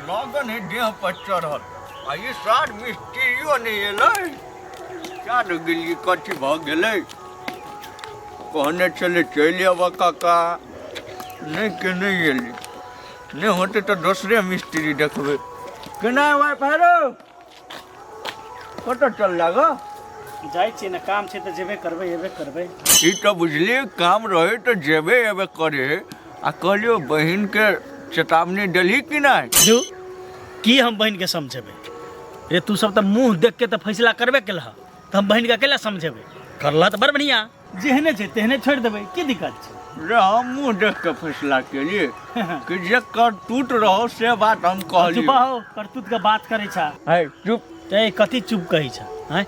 लगन है देह पर चढ़ल आ ई सार मिस्त्रियो नहि एलै। क्या ने गेलियै, कथी भऽ गेलै? कहने छलै चलि अबऽ काका, नहि के नहि एलै। नहि होतै तऽ दोसरे मिस्त्री देखबै। केना वाइ फारो कतऽ चल लागऽ? जाइ छियै ने, काम छै तऽ जेबे करबै, एबे करबै। ई तऽ बुझलियै काम रहै तऽ जेबे एबे करे। आ कहलियौ बहिनके चेतावनी देलही कि नहि? धू, की हम बहिनके समझेबै रे? तू सब तऽ मुँह देख के तऽ फैसला करबे केलह, तऽ हम बहिनके अकेला समझेबै? करलह तऽ बड़ बढ़िआँ, जेहने छै तेहने छोड़ि देबै, की दिक्कत छै रे? हम मुँह देख के फैसला केलियै कि जे करतूत रहो से बात हम कहलियै। चुप हो, करतूत के बात करै छा। है चुप। ए कथी चुप कहै छा? आँय,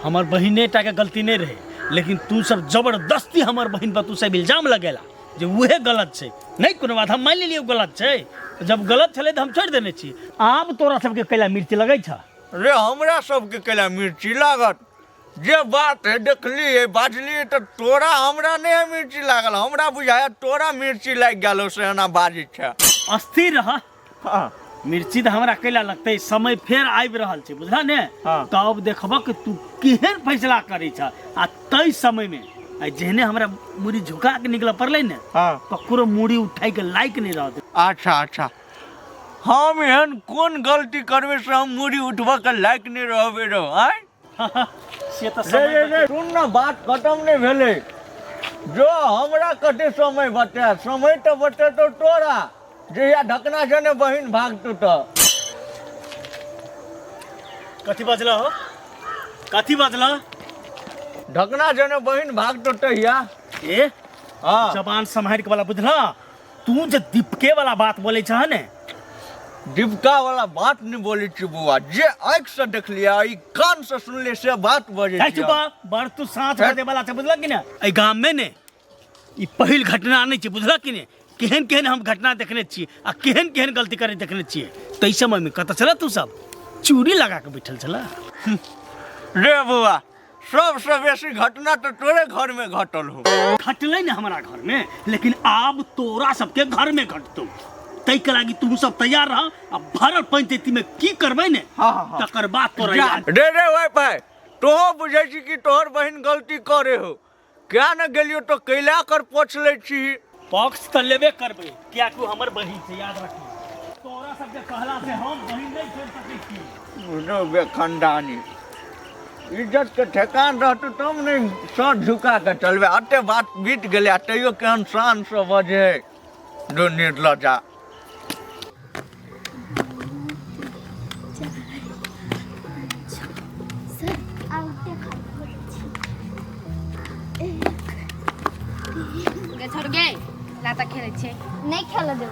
हमर बहिने टा के गलती नहि रहै, लेकिन तू सब जबरदस्ती हमर बहिन पर तू सब इल्जाम लगेला जे उहे गलत छै। नहि कोनो बात, हम मानि लेलियै ओ गलत छै। जब गलत छलै तऽ हम छोड़ि देने छी। आब तोरा सबके कैला मिर्ची लगै छ रे? हमरा सबके कैला मिर्ची लागत? जे बात है देखलियै बाजलियै तऽ तोरा हमरा नहि है मिर्ची लागल, हमरा बुझाया तोरा मिर्ची लागि गेल हो से एना बाजै छै। अस्थिर रह। हाँ। मिर्ची तऽ हमरा कैला लगतै? समय फेर आबि रहल छै, बुझल ने? हाँ। तब देखबक तू केहन फैसला करै छ। आ तै समय में आ जेहने हमरा मुड़ी झुका के निकलऽ पड़लै ने, हाँ, ककरो मुड़ी उठाय के लायक नहि रहत। अच्छा अच्छा, हम एहन कोन गलती करबै से हम मुड़ी उठबऽ के लायक नहि रहबै रौ? आँय से तऽ रे समय रे रे, सुन ने, बात खतम नहि भेलै। जो हमरा कते समय बते, समय तऽ बतेतौ तोरा जहिया ढकना छै ने बहिन भागतौ तऽ। कथी बजल हो? कथी बजल? ढकना छै ने बहिन भागतौ तहिया। ए हाँ। जबान सम्हारि के वाला, बुझल? तू जे दीपके वाला बात बोलै छह ने। दीपका वाला बात नहीं बोलै छी बौआ, जे आँखि से देखलियै ई कान से सुनलियै से बात बजै जाइ छी। चुप, बड़ तू साँच बजे वाला छै, बुझलक कि ने? एहि गाम में ने ई पहिल घटना नहि छै, बुझलक कि ने? केहन केहन हम घटना देखने छियै आ केहन केहन गलती करे देखने छियै। ताहि समयमे कतऽ छल तू सब? चूड़ी लगा के बैठल छल। रे बौआ, सबसे बेसी घटना तऽ तोरे घर में घटल हो। घटलै ने हमरा घर में, लेकिन आब तोरा सबके घर में घटतौ। ताहिके लागी तू सब तैयार रह आ भरल पंचायती में की करबै ने, हाँ, हाँ, हाँ। तकर बाद तोरा याद। रे रे वाईफाई, तोहो बुझै छी कि तोहर बहिन गलती करे हो? क्या न गेलियो तो कैला कर पोछ लै छी। पक्ष तऽ लेबे करबै, कियाकि हमर बहिन छै, याद रखी। तोरा सबके कहला से हम बहिन नहि छोड़ि सकै छी। बुझलो बेखंडानी, इज्जत के ठेकान रहतौ तब ने सर झुका के चलबै। अते बात बीत गेलै आ तैयो केहन शान से बजै जो निर्लजा। सर आउटे खाली करै छी। गे छोड़ गे, लाता खेलै छै। नहि खेलऽ देब।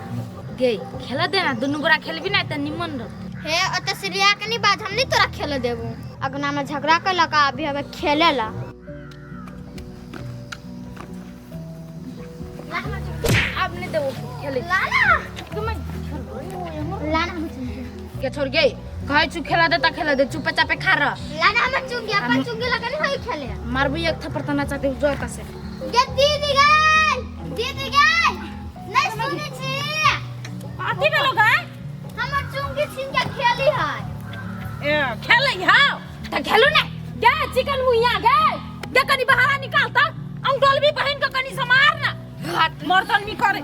गे खेल दे ना, दुनू गोरा खेलबी ना तऽ निमन रह। हे ओतऽ सिरिया के नहीं बाज, हम नहीं तोरा खेलऽ देबू। अगना में झगड़ा कैलक आ अभी हमे खेले ला। आब नहीं देबो खेले। लाना लाना हम चुंगी। के छोड़ गे, कहै छु खेला दे त खेला दे, चुप चापे खा रह। लाना हम चुंगी, अपन चुंगी लगा नहीं होई खेले। मारबी एक थप्पड़ त नचा दे जो से। गे दीदी गई, दीदी गई नहीं सुनै छी। कथी भेलो गाय? हमर चुंगी छीन के खेली है। ए खेलै हां त खेलू ने गे। चिकन मुइया गे, गे कनी बहारा निकाल त अंकल भी बहिन के कनी समार ना हाथ मर्दन भी करे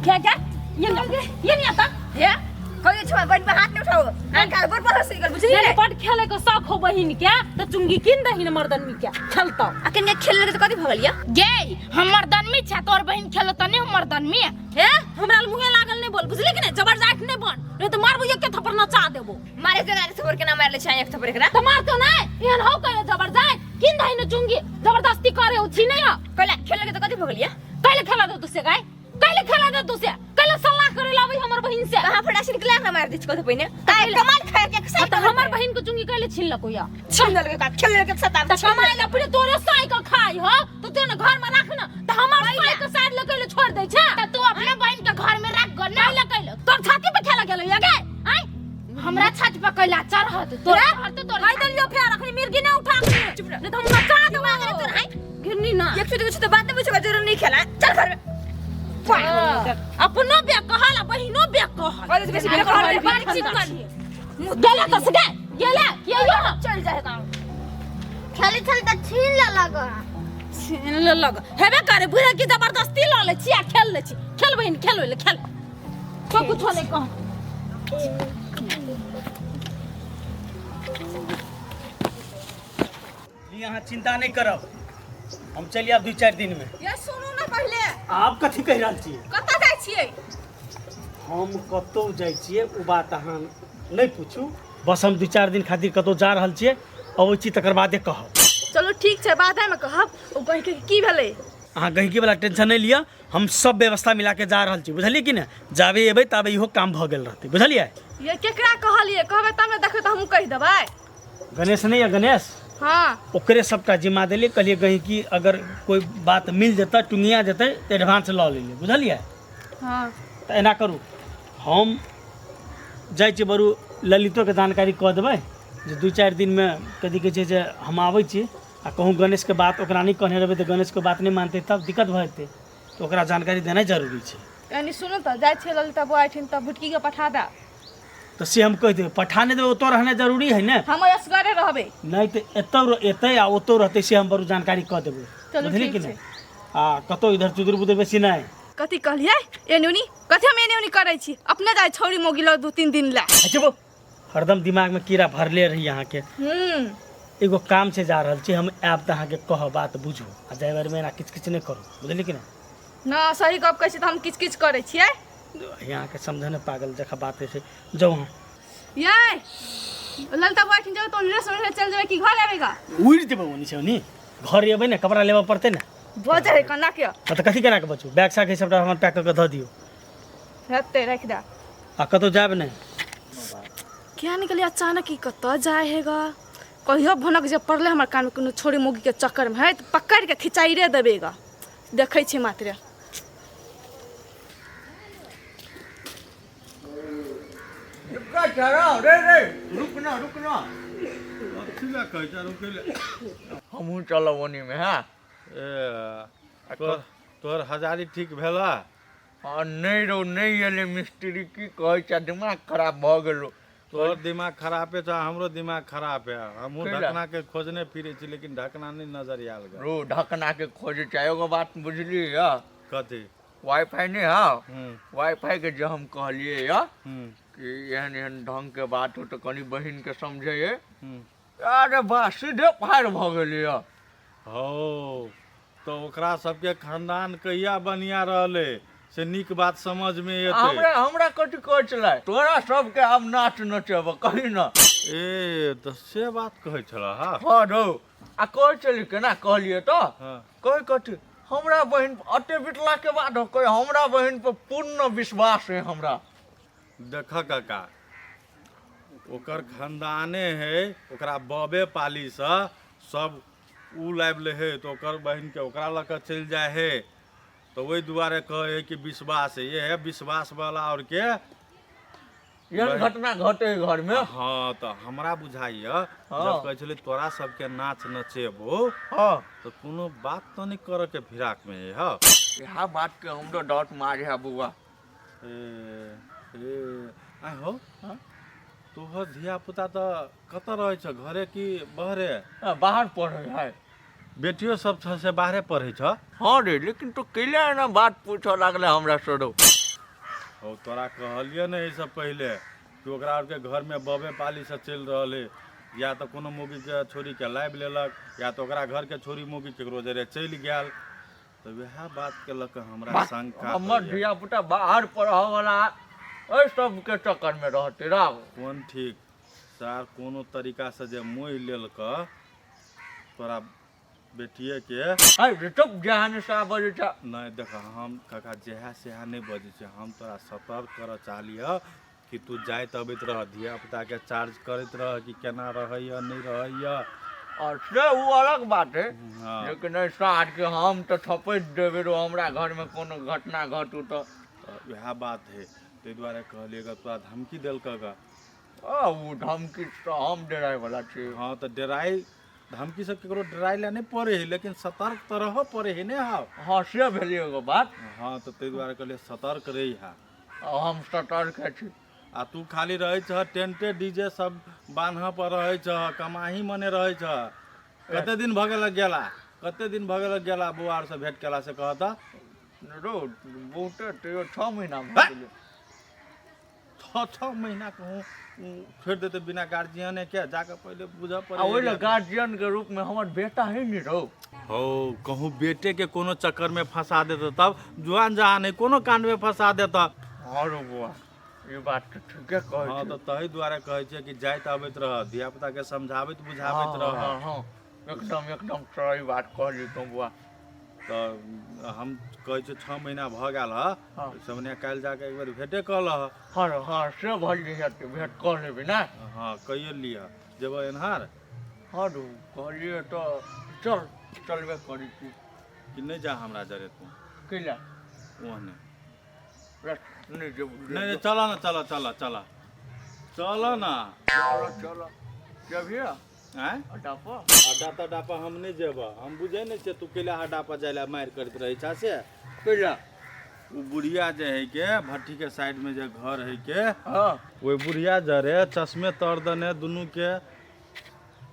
क्या क्या ये न ये नहीं आता। हे कहियो छुआ बहिन पर हाथ नहीं उठाओ, अंकल बड़ बड़ हंसी गल बुझली नहीं ने। बड़ खेले के शौक हो बहिन के त चुंगी किन दही न मर्दन मी के खेलतो। आ केने खेल लगे त कथी भगल या? गे हम मर्दन मी छा, तोर बहिन खेलो त नहीं हम मर्दन मी हे। हमरा ल मुहे लागल नहीं बोल, बुझली कि नहीं? जबरदस्त नहीं बन, नहीं तो मारबो एक के थप्पड़ नचा देबो। मारे के ना थप्पड़ के ना मारले छै एक थप्पड़ एकरा त मारतो नहीं एहन हो कहे जबरदस्त किन दही न चुंगी जबरदस्ती करे उ छी नहीं हो। कहला खेल लगे त कथी भगल या? कैले खेला दो तुसे गाय, कैले खेला दो तुसे, कैले सलाह करे लाबै हमर बहिन से। कहां फटा से निकला ना मार दे कथी पहिने ताय कमाल खाए के हाँ, त हमर बहिन के चुंगी कैले छीन लको या? छीन लगे का खेल लगे सता त कमाई ला पूरे तोरे साई के खाई हो तो ते ने घर में राख ना त हमर साई के साइड ले कैले छोड़ दे छे? त तू अपना बहन के घर में रख गो ना। कैले कैले तोर छाती पे खेला गेलो या गे? आय हमरा छत पर कैला चढ़त तोरा चढ़त तोर खाई देलियो फेर अखनी मिर्गी ना उठा के। चुप रह। नहीं तो हम नचा देबो तोर हाय घिरनी ना। एक छुटी कुछ तो बात नहीं पूछेगा जरूर नहीं खेला, चल घर में। अपनो बे कहल बहिनो बेकहल। अरे बेसी बेकहल अरे बड़ चिकन है। गेला तो से गेला ये यो चल जाए गाँव। खेले छल तऽ छीन लेलक। छीन लेलक हेबे करे बुझे कि जबरदस्ती लऽ लै छी आ खेल लै छी। खेल बहिन, खेल ओइ ले खेल, कोइ कुछो नहि कह। ई अहाँ चिंता नहि करब, हम चलि आयब 2-4 दिन में। ये सुनू ना पहिले। आप कथी कहि रहल छियै? कतऽ जाइ छियै? हम कतौ जाइ छियै ओ बात अहाँ नहि पूछू, बस हम 2-4 दिन खातिर कतौ जा रहल छियै, अबै छी तकर बादे कहब। चलू ठीक छै, बादेमे कहब। ओ गहिंकी के की भेलै? अहाँ गहिंकी वाला टेंशन नहि लिअ, हम सब व्यवस्था मिला के जा रहल छी, बुझलियै कि नहि? जाबे एबै ताबे इहो काम भऽ गेल रहतै, बुझलियै? ये केकरा कहलियै? कहबै तब ने देखबै तऽ हमहूँ कहि देबै। गणेश नहीं है गणेश? हाँ। ओकरे सबटा जिम्मा देलियै, कहलियै गहिंकी अगर कोई बात मिल जेतै टुंगिया जेतै तऽ एडवांस लऽ लेलियै, बुझलियै? हाँ। तऽ एना करू, हम जाइ छी बरू ललितोके जानकारी कऽ देबै जे 2-4 दिनमे कथी कहै छै जे हम आबै छी, आ कहूँ गणेशके बात ओकरा नहि कहने रहबै तऽ गणेशके बात नहि मानतै तब दिक्कत भऽ जेतै, तऽ ओकरा जानकारी देनाइ जरूरी छै। कनी सुनू तऽ, जाइ छियै ललिता बौआ एहिठिन तऽ भुटकीके पठा दे। तऽ से हम कहि देबै, पठा नहि देबै, ओतऽ रहनाइ जरूरी है ने। हम असगरे रहबै। नहि तऽ एतौ एतै आ ओतौ रहतै, से हम बरू जानकारी कऽ देबै, चलू बुझलियै ठीक कि छै। नहि? आ कतौ इधर चुदुर बुदुर बेसी नहि। कथी कहलियै? एने ओनी कथी हम एने ओनी करै छी? अपने जाइ छौरी मोगी लग 2-3 दिन लए। अच्छा बो, हरदम दिमागमे कीड़ा भरले रही अहाँके। एगो काम से जा रहल छी हम, आयब तऽ अहाँके कहब, बात बुझू, आ जाय बेरमे एना किच किच नहि करू, बुझलियै कि नहि? ना सही गप कहै छी तऽ हम किच किच करै छियै। अहाँके समझे ने पागल जखा बात होइ छै, जाउ अहाँ। ये ललिता बुआ एहिठिन जेबै तऽ ओन्ने से ओन्ने चलि जेबै कि घर एबै गा? उड़ि जेबै ओन्ने से ओन्ने, घर एबै ने, कपड़ा लेबऽ पड़तै ने। बजै है केना के? हँ तऽ कथी केना के बचू, बैग साग सबटा हमर पैक कऽ के धऽ दियौ। हेतै राखि दे। आ कतौ जायब नहि। किया निकलियै अचानक ई कतऽ जाइ है गा? कहियो भनक जे पड़लै हमर कानमे कोनो छोरी मौगीके चक्करमे है तऽ पकड़ि के खिचाइरे देबै गा, देखै छी मात्रे। रुका ठहराओ रे रे, रुक ना रुक ना। कथी लए कहै छै रुकै लए? हमहूँ चलब ओनी में। हाँ ए तोहर हजारी ठीक भेला? हाँ नहीं रो, नहीं एलै मिस्त्री, की कहै छै, दिमाग खराब भऽ गेलो। तोहर दिमाग खराबे छौ, हमरो दिमाग खराब है। हमहूँ कैला? ढकना के खोजने फिरै छी लेकिन ढकना नहीं नजर आयल गे। रो ढकना के खोजे छै। एगो बात बुझलियै या? कथी? वाईफाई नहीं है? वाईफाई के जे हम कहलियै या कि एहन एहन ढंग के बात हो तऽ कनि बहिन के समझैयै। अरे बा सीधे फायर भऽ गेलै या। हौ तऽ ओकरा सबके खानदान कहिया बढ़िया रहलै से नीक बात समझ में एतै। हमरा हमरा कथी कहै छलै, तोरा सबके आब नाच नचेब कही न। ए तऽ से बात कहै छलह? हाँ हाँ रौ, आ कहै छली केना कहलियै तऽ? हाँ। कहै कथी हमरा बहिन अते बितला के बाद कहै हमरा बहिन पर पूर्ण विश्वास है हमरा। देख काका, ओकर खानदाने है, ओकरा बबे पालीसँ सब उ लाबि लै है तऽ ओकर बहिनके ओकरा लऽ कऽ चलि जाइ है, तऽ ओहि दुआरे कहै है कि विश्वास है। ये है विश्वासवला आओरके एहन घटना घटे घर में। हाँ तऽ हमरा बुझाइए हाँ। जब कहै छलै तोरा सबके नाच नचेबो हाँ तऽ कोनो बात तऽ नहि करऽके फिराकमे है। हाँ इएह बात के हमरो डाउट मारे है बौआ। ए ए आइ हो, तोहर धिया पुता तऽ कतऽ रहै छ, घरे कि बाहरे? हाँ, बाहर पढ़ै है। बेटियो सब छ से बाहरे पढ़ै छ? हाँ रे, लेकिन तो कैला एना बात पूछऽ लागले हमरा से रौ? हौ तोरा कहलियै ने एहिसँ पहिले कि ओकरा आरके घरमे बबे पालीसँ चलि रहल है, या तऽ कोनो मौगीके छोरीके लाबि लेलक या तऽ ओकरा घरके छोरी मौगी केकरो जरे चलि गेल, तऽ वएह बातके लऽ कऽ हमरा शंका हमर होइए। धिया पुता बाहर पढ़ऽ वाला एहि सबके चक्करमे रहतै राव। कोन ठीक सार, कोनो तरीकासँ जे मोहि लेलक तोरा बेटिए के। अरे चुप, जेहन सा बजै छ। नहि देख, हम काका जेहा सेहा नहि बजै छी, हम तोरा सतर्क करऽ चाहलियह कि तू जाइत अबैत रह, धिया पुताके चार्ज करैत रह कि केना रहैया नहि रहैया। और से ओ अलग बात है। हाँ। लेकिन एहि साँझ के हम तऽ थपैत देबै रो, हमरा घरमे कोनो घटना घटू तऽ। तऽ वएह बात है, ताहि दुआरे कहलियै ग तोरा धमकी देलक ग। ओ धमकी तऽ हम डराय वाला छी। हाँ तऽ डराइ धमकी से केकरो डराइ लए नहि पड़े है, लेकिन सतर्क तऽ रहऽ पड़े है ने। हाँ हाँ से भेलै एगो बात। हाँ तऽ ताहि दुआरे कहलियै सतर्क रही है। आ हम सतर्क छी। आ तू खाली रहै छह टेंटे डीजे सब बान्ह पर रहै छह, कमाही मने रहै छह। कते दिन भऽ गेल गेला, कते दिन भऽ गेल गेला बौआ आर से भेंट केला से कह तऽ। रो बहुते तैयो 6 महीना भऽ गेलै। 6 महीना कहूँ छोड़ि देतै बिना गार्जियने के, जाके पहिले बुझऽ पड़ै। आ ओहि लए गार्जियन के रूप में हमर बेटा है नि रौ। हौ, कहूँ बेटे के कोनो चक्कर में फंसा देतै तब जुआन जहान है, कोनो कांड में फंसा देतै। हँ रौ बौआ, ई बात तऽ ठीके कहै हँ छी। तऽ तही दुआरे कहै छियै कि जाइत अबैत रह, धिया पुता के समझाबैत बुझाबैत रह। हँ हँ, एकदम एकदम सही बात कहली तू बौआ। तऽ हम कहै छियै 6 महीना भऽ गेल हँ, सबने काल्हि जाके एक बेर भेटे कऽ लह। हँ हँ, से भऽ जेतै, भेंट कऽ लेबै ने। हँ, कहियो लिअ जेबै एन्हर। हँ रौ, कहलियै तऽ चल चलबे करै छी। कि नहि जा हमरा जरे तू? कैला? ओहने नहि जेबै। नहि नहि, चल ना, चल चल चल चल ना। चल चल, जेबही? आँय? अड्डा पर? अड्डा तड्डा पर हम नहि जेबह। हम बुझै नहि छियै तू कैला अड्डा पर जाय लए मारि करैत रहै छह से। कैला? ओ बुढ़िया जे है के भट्ठी के साइड में जे घर है के, हँ, ओहि बुढ़िया जरे चश्मे तर दने दुनू के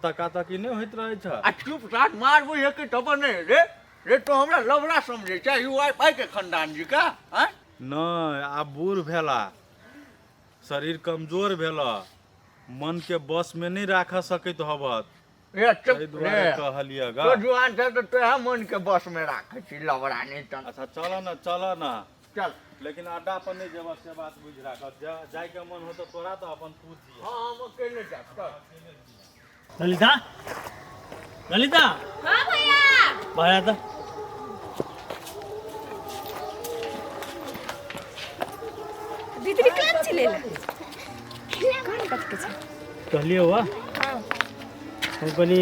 तका तकी नहि होइत रहै छ। आ चुप साथ मारबो एक तब नहि रे। रे तो हमरा लबड़ा समझै छै you I पाइ के खानदान जी का? आँय? नहि, आब बूढ़ भेला, शरीर कमजोर भेला, मन के बस में नहीं राख सकैत हबत। ए चुप एहि दुआरे रे, कहलियै गा। तो जुआन छै तऽ तोहे मन के बस में राखै छी, लबड़ा नहि तऽ। अच्छा चल ना, चल ना। चल। लेकिन अड्डा पर नहीं जेबह से बात बुझि राख। जायके मन हो तऽ तोरा तऽ अपन तू जिय। हँ, हम अकेले जायब, चल। ललिता, ललिता। हाँ भैया। बाहर आता। दीदी केना चिलेला कौन कथ के छै? कहलिए हुआ हम कनी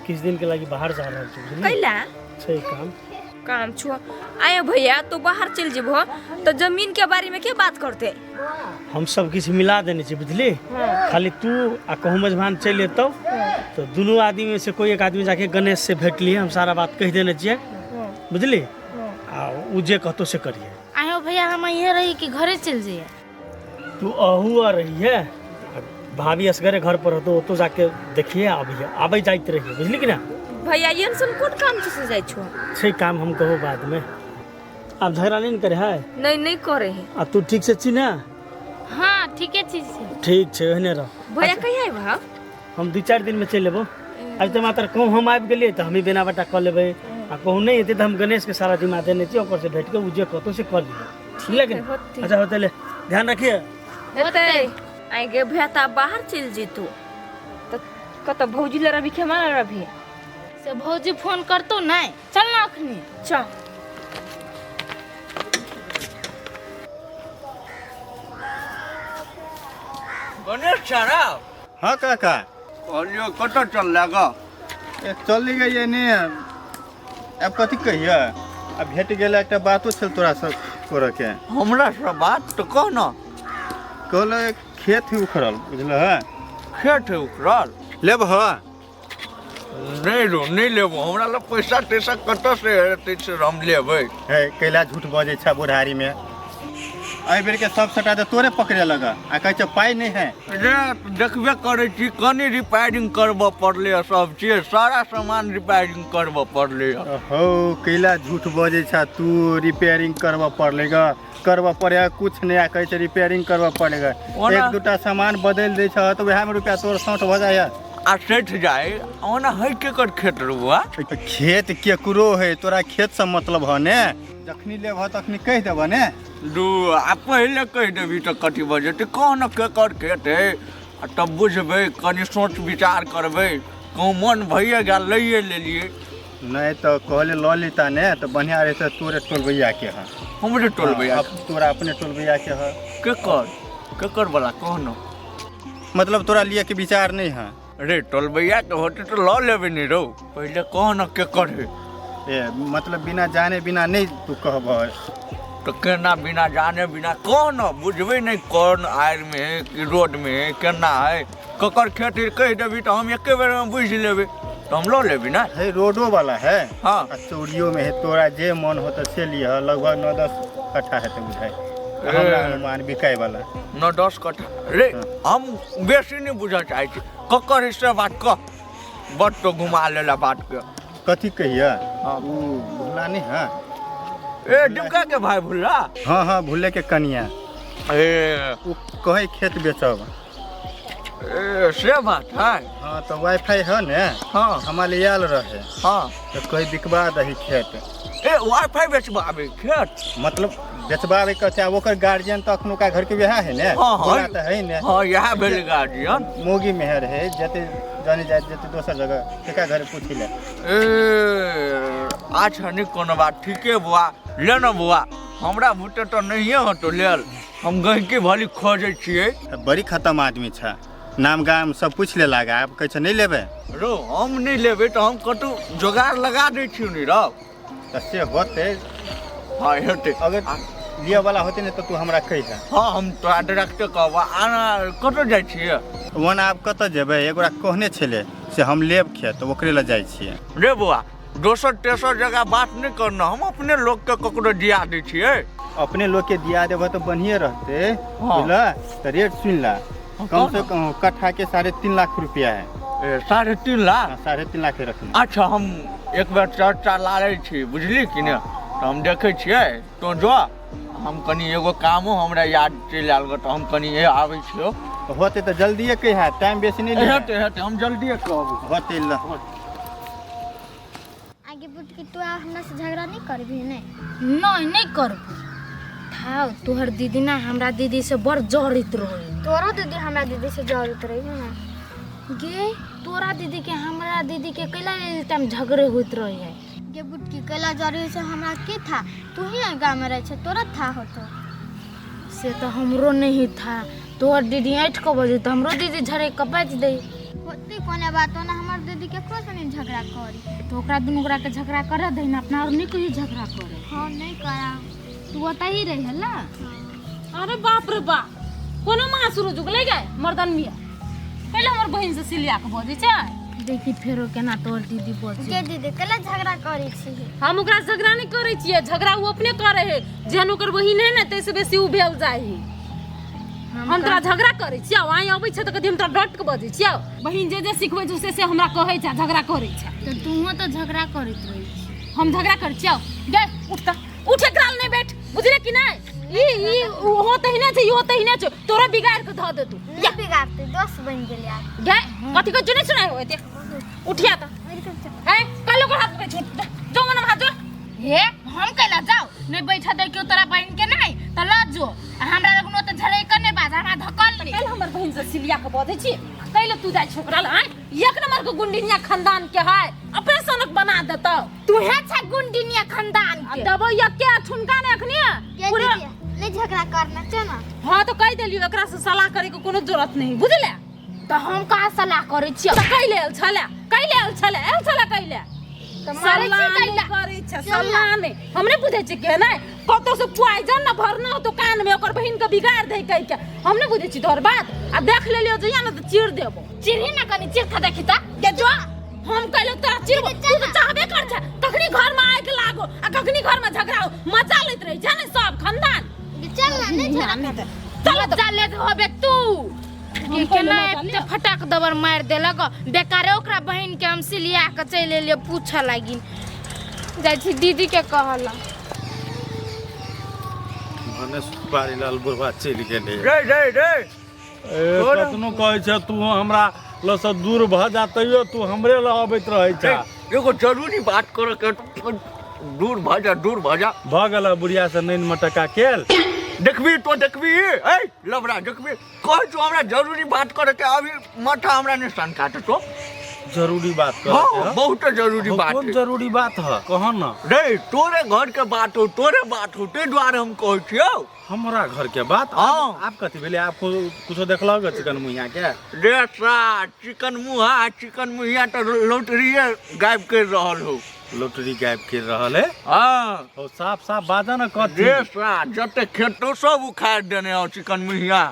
किछु दिन के लागी बाहर जा रहल छी, बुझलियै? कैला? छै काम। काम छुआ? आयो भैया, तो बाहर चल जेबो तो जमीन के बारे में के बात करते? हम सब किछु मिला देने छी, बुझली? खाली तू आ कहूँ मजभान चलि एतौ तो दुनू आदमी में से कोई एक आदमी जाके गणेश से भेट लिए, हम सारा बात कहि देने छियै, बुझली? आ उ जे कहतो से करिए। आयो भैया, हम यहीं रही कि घरे चल जाइए? तू अहू आ रही है, भाभी असगरे घर पर रहतो, ओतो जाके देखिए आबिए, आबै जाइत रहिए, बुझली कि ना? भैया, ये सुन कोन काम से जाइ छो? छै काम, हम कहबो बाद में। आब झगड़ा नहीं न करे है? नहीं नहीं करे है। आ तू ठीक से छी ना? हाँ, ठीके छी से। ठीक छै, ओहने रह। भैया कहिया आइब? हम 2-4 दिन में चलि एबो। आज तऽ मात्र कहूँ हम आबि गेलियै तऽ हमही बिना बटा कऽ लेबै, आ कहूँ नहि एतै तऽ हम गणेश के सारा जिम्मा देने छियै, ओकर से भेट के उ जे कहतौ से कऽ लिहे, बुझलियै कि? होतै। अच्छा होतै, ले ध्यान रखिए। होतै। आइ गे भैया, तऽ बाहर चलि जेतू तऽ कतऽ भौजी लए रहबी खेमा लए रहबी? से भौजी फोन करतो नहीं, चल ना अखनी। चल। गणेश सारा। हाँ काका। कहलियो कतऽ चल लगा? ए, चल गई ने। अब कथी कहिए, अब भेट गेल एकटा बातो छल तोरा सब करऽ के। हमरा से बात तऽ कह ना। कहल खेत ही उखड़ल, बुझल है? खेत है उखड़ल? लेब? हाँ। नहीं रो, नहीं लेबो, हमरा लग पैसा तैसा कतऽ से हेतै से हम लेबै? है कैला झूठ बजै छ बुढ़ारी में? एहि बेर के सब सटा तऽ तोरे पकड़े लगा आ कहै छ पाइ नहीं है। रे देखबे करै छी, कनि रिपेयरिंग करबऽ पड़लै हँ, सब चीज सारा सामान रिपेयरिंग करबऽ पड़लै हँ। हौ, कैला झूठ बजै छ तू? रिपेयरिंग करबऽ पड़लै ग, करबऽ पड़े कुछ नहीं, आ कहै छ रिपेयरिंग करबऽ पड़ेगा। ओना- एक दूटा सामान बदलि दै छ तऽ वएह में रुपया तोर सौंठ भऽ जाइए। आ सठि जाय। ओना है केकर खेत रुआ? खेत केकरो है, तोरा खेत से मतलब ह ने? जखनी लेबह तखनी कहि देबह ने। दू आ पहिले कहि देबही तऽ कथी भऽ जेतै? कह ने केकर खेत है, आ तब बुझबै, कनि सोच विचार करबै। कहूँ मन भइए गेल लैए लेलियै। नहीं तऽ कहले लऽ लेता ने तऽ बढ़िया रहते। तोरे टोलबैया के है। हमरे टोलबैया? अब तोरा अपने टोलबैया के है। केकर केकर वाला कह ने। मतलब तोरा लिए के विचार नहीं है? रे टोलबैया के होते तऽ लऽ लेबै ने रौ, पहिले कह ने केकर है। ए मतलब बिना जाने बिना नहीं तू कहबह? तऽ केना बिना जाने बिना? कह ने, बुझबै नहि कोन आड़िमे है कि रोडमे है, केना है, ककर खेत है, कहि देबही तऽ हम एके बेरमे बुझि लेबै तऽ हम लऽ लेबै ने। है रोडो वाला है। हाँ। आ चौड़ियो में है, तोरा जे मन होता से लिह। लगभग 9-10 कट्ठा हेतै बुझाइ। हमरा अनुमान बिकाय वाला 9-10 कट्ठा रे। हम बेसी नहि बुझऽ चाहै छी, ककर हिस्सा बात कह, बड तो घुमा लेला बात के। कथी कहिया? हाँ। उ भुल्ला नहीं है? ए डिमका के भाई भुल्ला? हाँ हाँ, भुल्ले के कनिया। ए उ कहे खेत बेचब। ए से बात है? हाँ, तो वाईफाई है ने? हाँ। हमारे लिए आयल रहे। हाँ। तो कहीं बिकवा दही खेत। ए वाईफाई बेचबाबे खेत? मतलब बेचबाबे के चाहे, ओकर गार्जियन तो अखनुका घर के वएह है ने? हाँ, हाँ। बोला तो है ने? हाँ, यह भेल गार्जियन। मोगी में रहे, जते जाने जाए जते दोसर जगह केका घर पूछि ले। ए अच्छा नहीं कोनो बात, ठीके बुआ, ले न बुआ, हमरा भूते तो नहिए होतो लेल, हम गहिकी भली खोजै छियै। बड़ी खत्म आदमी छ, नाम गाम सब पूछ ले लागा, आब कहै छै नहीं लेबै। रो हम नहीं लेबै तो हम कतौ जोगाड़ लगा दै छियौ नि रौ। तऽ से होतै। हाँ हेतै। अगर लिअ वाला होतै ने तऽ तू हमरा कहिहे। हाँ हम तोरा डायरेक्ट कहबौ। आना कतौ जाइ छियै? ओना आब कतऽ जेबै, एगोरा कहने छलै से हम लेब खेत, तऽ ओकरे लग जाइ छियै। रे बौआ, दोसर तेसर जगह बात नहीं करना, हम अपने लोग के ककरो दिया दै छियै। अपने लोग के दिया देबह तऽ बढ़िए रहतै। हाँ। बुझलह? तऽ रेट सुनि ला, हाँ, कम से कह ना। कम कट्ठा के 3.5 लाख रुपया है। ए, 3.5 लाख? हाँ, 3.5 लाख रखना। अच्छा हम एक बेर चर्चा लाड़ै छी, बुझली कि ने, तऽ हम देखै छियै, तोँ जो, हम कनी एगो कामो हमरा याद चलि आयल गऽ, तऽ हम कनी आबै छियौ। होतै तऽ जल्दिए कहिहे, टाइम बेसी नहि लिहे। हेतै हेतै, हम जल्दिए कहबै। होतै ल। आगे बुटकी तू आ हमरा से झगड़ा नहीं करबी ने? नहीं नहीं करबो। थाओ तोहर दीदी ना हमरा दीदी से बड़ जरित रही। तोरो दीदी हमरा दीदी से जरित रही ना? गे तोरा दीदी के हमरा दीदी के कैला टाइम झगड़े होइत रही है। गे बुटकी कैला जरी से हमरा की था, तू ही गाँव में रहे छे, तोरा था होतो। से तो हमरो नहीं था, तोहर दीदी ऐठ के बजे तो हमरो दीदी झड़े के बाजि दे। होती कोने बात ना, हमर दीदी केकरो से नहीं झगड़ा करी। तो ओकरा दुनू गोरा के झगड़ा कर दे ना, अपना और नहीं कहीं झगड़ा करे। हाँ नहीं करा। तू ओतऽ ही रहे ला। अरे बाप रे बाप, कोनो मासुर जुगले गए मर्दन मिया, पहले हमर बहिन से सिलिया के बजै छै। देखी फेरो केना तोहर दीदी बजै। के दीदी केला झगड़ा करै छी? हम ओकरा झगड़ा नहीं करै छियै, झगड़ा उ अपने करै है, जेहन ओकर बहिन है ने तैसे बेसी उ भेल जाइ है। हम तोरा झगड़ा करै छियौ, आइ अबै छै तऽ कथी हम तोरा डट के बजै छियौ। बहिन जे जे सिखबै छै से से हमरा कहै छै, झगड़ा करै छै। तऽ तूहो तऽ झगड़ा करैत रहै छी। हम झगड़ा करै छियौ? गे उठ तऽ, उठ एकरा लग नहि बैठ, बुझले कि नहि? ई ई ओहो तहिने छै, इहो तहिने छै, तोरा बिगाड़ के धऽ देतौ। नहीं बिगाड़तै, दोस्त बनि गेलै आब। गे कथी कहै छौ नहि सुनाइ होइते, उठिया तऽ। हे कल ओकर हाथ पकड़ै छौ, जो मन हाथ जो। हे हम कैला जाउ, नहीं बैठा दे क्यों तोरा बहिन के नहीं तऽ ल जो, आ हमरा लगनो तऽ झड़ै के नहि बाज, हमरा धकल ले। कैल हमर बहिन से सिलिया के बजै छी, कैल तू जाइ छोकरा ल? आँय एक नंबर के गुंडिनिया खानदान के है, अपने सनक बना देतौ। तू हे छै गुंडिनिया खानदान के। देबौ यके ठुनका ने अखनी पूरा नहीं झगड़ा करना छै ना। हाँ तो कहि देलियौ, एकरा से सलाह करे के कोनो जरूरत नहीं, बुझले? तऽ हम कहाँ सलाह करै छियौ? तऽ कैले आयल छलै, कैले आयल छलै, आयल छलै कैले? तऽ मारै छी सलाह कैला? नहि करै छै, सलाह नहि। हम नहि बुझै छियै के नहि, कतौ से पॉइजन न भरना होतो कान में, ओकर बहिन के बिगाड़ दै कहि के। हम नहि बुझै छी तोहर बात, आ देख लेलियौ जहिया ने तऽ चीर देबौ। चिरही ना कनी, चिर के देखी तऽ। गे जो, हम कहलियौ तोरा चिरबौ, तू तऽ चाहबे कर छै, कखनी घर में आगि लागो आ कखनी घर में झगड़ा हो, मजा लैत रहै छै ने सब खानदान। चल ना, नहीं झगड़ा कर। चल मजा लेत होबे तू। के केना एते फटाक दबर मारि देलक, बेकारे ओकरा बहिन के हम सिलिया के चलि एलियै पूछऽ लागिन। जाइ छी दीदी के कहला। भने सुपारी लाल बुढ़वा चलि गेलै। रे रे रे ए, कतनो कहै छै तू हमरा लग से दूर भऽ जा, तैयो तू हमरे लग अबैत रहै छै। एगो जरूरी बात करऽ के, दूर भऽ जा, दूर भऽ जा। भऽ गेल बुढ़िया से नैन मटका केल। देखबी तो देखबी, ए लबड़ा देखबी, कहै छौ हमरा जरूरी बात करे के, अभी माथा हमरा नहीं सनका तो। जरूरी बात करे हाँ, के? बहुत जरूरी बात कोन है। जरूरी बात है कह ना। रे तोरे घर के बात हो, तोरे बात हो, ते दुआरे हम कहै छियौ। हमरा घर के बात? हाँ। आप कथी भेलै? आप कुछो देखलक चिकन मुहिया के? रे सा चिकन मुहा, चिकन मुहिया तऽ लॉटरीए गायब कर रहल हो। लॉटरी गायब कर रहल है? हाँ। हो साफ साफ बाजा ना कथी। रे सा जते खेतो सब उखाड़ देने हो चिकन मुहिया।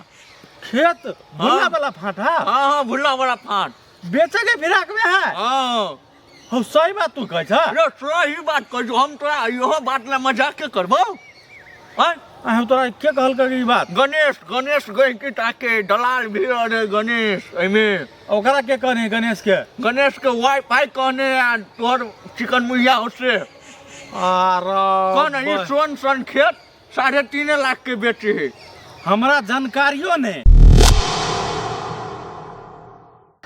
खेत? भुल्ला वाला फाँट? हाँ हाँ हाँ, भुल्ला वाला फाँट बेचे के फिराक में है। हाँ हो सही बात तू कहै छ? रे सही बात कहै छौ, हम तोरा इहो बात ला मजाक के करबौ। आँय? आ हम तोरा के कहलक ई बात? गणेश, गणेश गई की ताके दलाल भी रहे गणेश एमे। ओकरा के कहने गणेश के? गणेश के वाईफाई कहने आ तोहर चिकन मुहिया होसे। आर कौन है ई सोन सन खेत 3.5 लाख के बेचे है। हमरा जानकारियो ने।